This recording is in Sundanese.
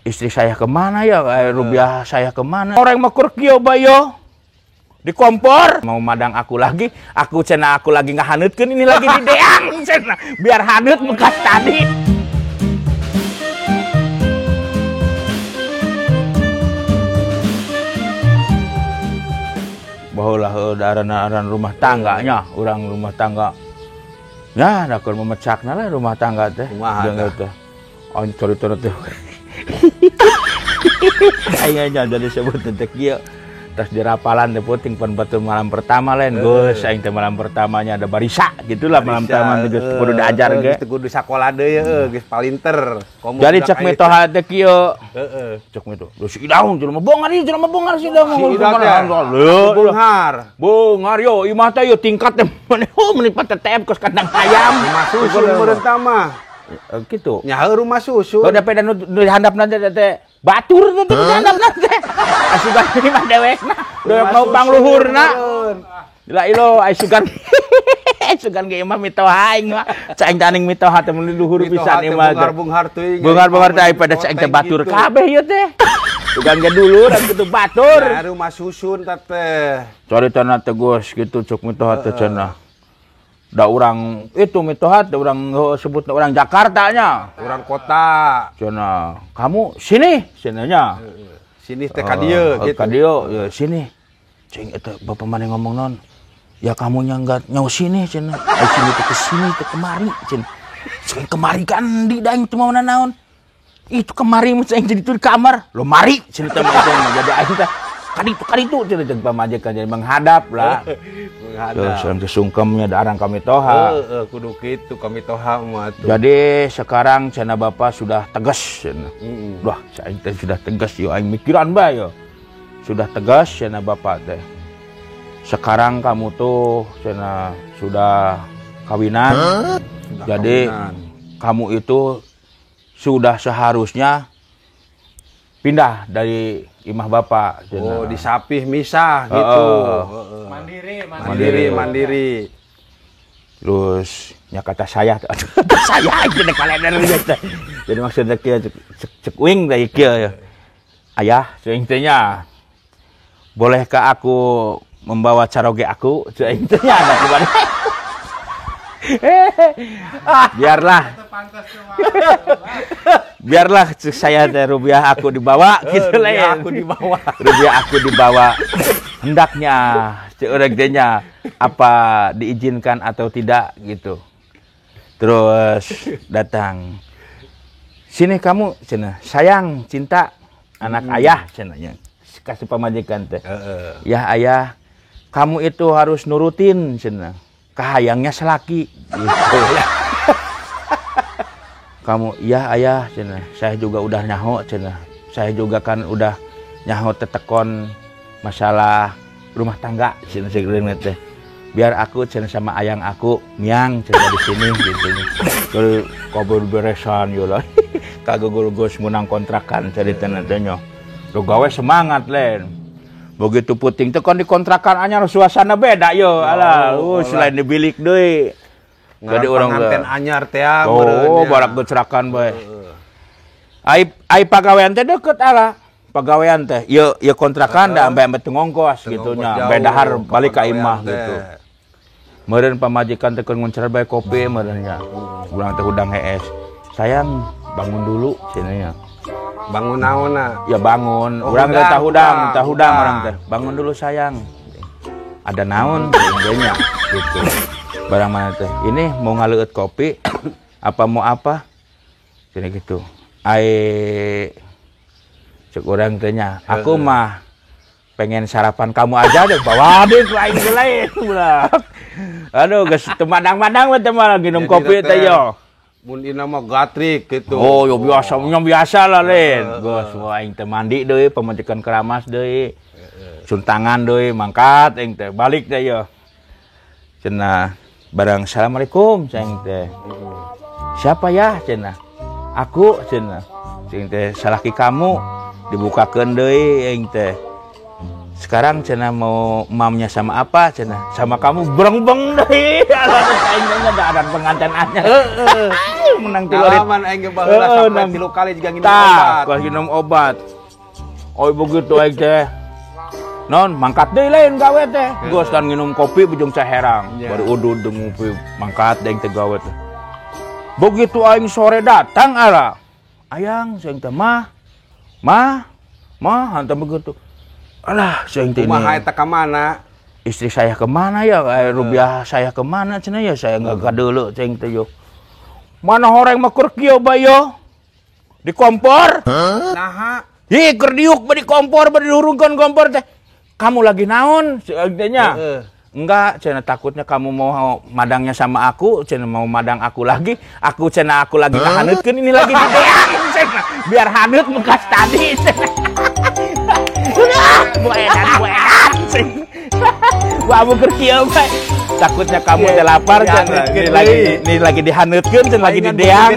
Istri saya kemana ya? Rubiah saya kemana? Orang mah keur kieu bae di kompor mau madang aku lagi, aku cenah aku lagi ngahaneutkeun ini lagi di deang cenah biar haneut bekas tadi. Baheula aran rumah tangganya, urang rumah tangga. Nah, da keur memecakna lah rumah tangga teh. Kumaha teh? Aing carita teh. Aing jadi sebut teh kieu. Tas dirapalan teh puting pan batur malam pertama lain geus aing teh malam pertamanya ada barisa gitulah malam pertama teh geus kudu diajar ge. Geus kudu sakola deui heuh geus palinter. Jadi cek mitoha teh kieu. Heeh. Cek mitoha. Lho si Idaung jelema bongar ieu jelema bongar si Idaung. Bongar. Bongar yo imah teh yo tingkat teh oh meni TTM kos kandang ayam. Rumah susun meureun tah mah. Gitu. Nya rumah susun. Oh da peda nu handapna teh batur teh nu handapna teh. Asugan ini mah dewekna, dewek mau pangluhurna. La ilo ai sugan. Sugan ge imah mitoha aing mah. Cai aing mitoha teh mun luhur pisan imah. Bungar-bungar teuing. Bungar-bungar teh pada cai teh batur kabeh ieu teh. Sugan ge dulur kitu batur. Nah, rumah susun teh. Caritana teh geus kitu cuk mitoha teh cenah. Da urang itu mitoha teh urang sebutna urang Jakarta nya. Urang kota. Cenah, kamu sini cenahnya. Sini teh ka dieu gitu. Ka dieu ya sini. Cing eta bapak maneh ngomong non. Ya kamunya enggak nyawa sini cenah. Ai sini teh ke sini teh kemari cenah. Cing kemari kan di daing teu mau naon. Itu kemari mun cing jadi di kamar. Lemari cenah teh mah jadi aing teh kaditu cenah jeung pamajikan jadi menghadap lah. Menghadap. Terus sungkemnya darang kami toha. Heeh, kudu kitu kami toha mah tuh. Jadi sekarang cenah bapak sudah tegas cenah. Wah, aing teh sudah tegas yo aing mikiran bae yo. Sudah tegas cenah bapak teh. Sekarang kamu tuh cenah sudah kawinan. Sudah jadi kawinan. Kamu itu sudah seharusnya pindah dari imah bapak. Oh, disapih misah gitu. Mandiri. Terus nya kata saya, saya aja kalender gitu. Jadi maksudnya kieu cek uing teh kieu. Ayah, cek teh nya. Bolehkah aku membawa caroge aku? Cek teh nya ada kumaha. Biarlah. Biarlah saya teh rupiah aku dibawa gitu lah ya. Aku dibawa. Rupiah aku dibawa. Hendaknya cek urang teh nya apa diizinkan atau tidak gitu. Terus datang. Sini kamu cenah, sayang, cinta anak ayah cenah nya. Kasih pamajikan teh. Ya ayah, kamu itu harus nurutin cenah. Kahayangnya selaki gitu. Kamu ya ayah cenah, saya juga udah nyaho cenah. Saya juga kan udah nyaho tetekon masalah rumah tangga cenah segeureun teh. Biar aku cenah sama ayang aku miang cenah di sini gitu. Terus kabur beresan yo lah. Kagak geus menang kontrakan caritana teh nya. Lo gawe semangat len. Begitu puting teh kan di kontrakan anyar suasana beda yo alah. Selain di bilik deui. Jadi orang pengantin anyar teh oh, barak gecerakan bae. Ai pagawean teh deket ala. Pagawean teh ieu ieu kontrakan da ambe-ambe teu ngongkos gitu nya. Ambe dahar balik ka imah gitu. Meureun pamajikan teh keur nguncer bae kopi meureun nya. Urang teh hudang hees. Sayang, bangun dulu cenah nya. Bangun naonna? Ya bangun. Oh, urang teh hudang, tah hudang urang teh. Bangun dulu sayang. Ada naon nya gitu. Barang mana teh? Ini mau ngaleueut kopi apa mau apa? Cenah gitu. Ai cek urang teh nya, aku mah pengen sarapan kamu aja deh, bawa deh ku aing teh lain ulah. Aduh geus teu madang-madang we teh mah minum kopi teh yo. Mun dina mah gatrik gitu. Oh, yo biasa, nya biasa lah lain. Geus aing teh mandi deui, pamajikan keramas deui. Cuntangan deui, mangkat aing teh balik teh yo. Cenah barang assalamualaikum cing teh. Siapa ya cenah? Aku cenah. Cing teh salaki kamu dibukakeun deui aing teh. Sekarang cenah mau mamnya sama apa cenah? Sama kamu berengbeng deui. Alah aing teh ada pengantin anyar. Menang 3 rit. Ngalaman aing ge baheula Heeh, sampai nang- 3 kali juga nginum Tah, obat. kos minum obat. Oh begitu aing teh. Non, mangkat deui lain gawe teh. Geus kan nginum kopi bujung saherang. Iya. Baru udud deung ngopi mangkat deui teh gawe teh. Begitu aing sore datang ala. Ayang sing teh mah. Mah, mah hantam begitu. Alah, sing teh ini. Kumaha eta ka mana? Istri saya kemana ya? Rupiah saya kemana cenah ya? Saya nggak kadeuleu cing teh yo. Mana horeng mah keur kieu bae yo? Di kompor. Naha? Ih, keur diuk bae di kompor, bae dihurungkeun kompor teh. Kamu lagi naon? Teh nya. Heeh. Enggak, cenah takutnya kamu mau madangnya sama aku, cenah mau madang aku lagi, aku cenah aku lagi ngahaneutkeun ini lagi di deang, cenah. Biar haneut bekas tadi cenah. Bu edan, bu edan. Wah, bu keur kieu bae. Takutnya kamu teh lapar cenah. Dihaneutkeun Ini lagi deui. ini lagi dihaneutkeun cenah lagi Aing kan di deang.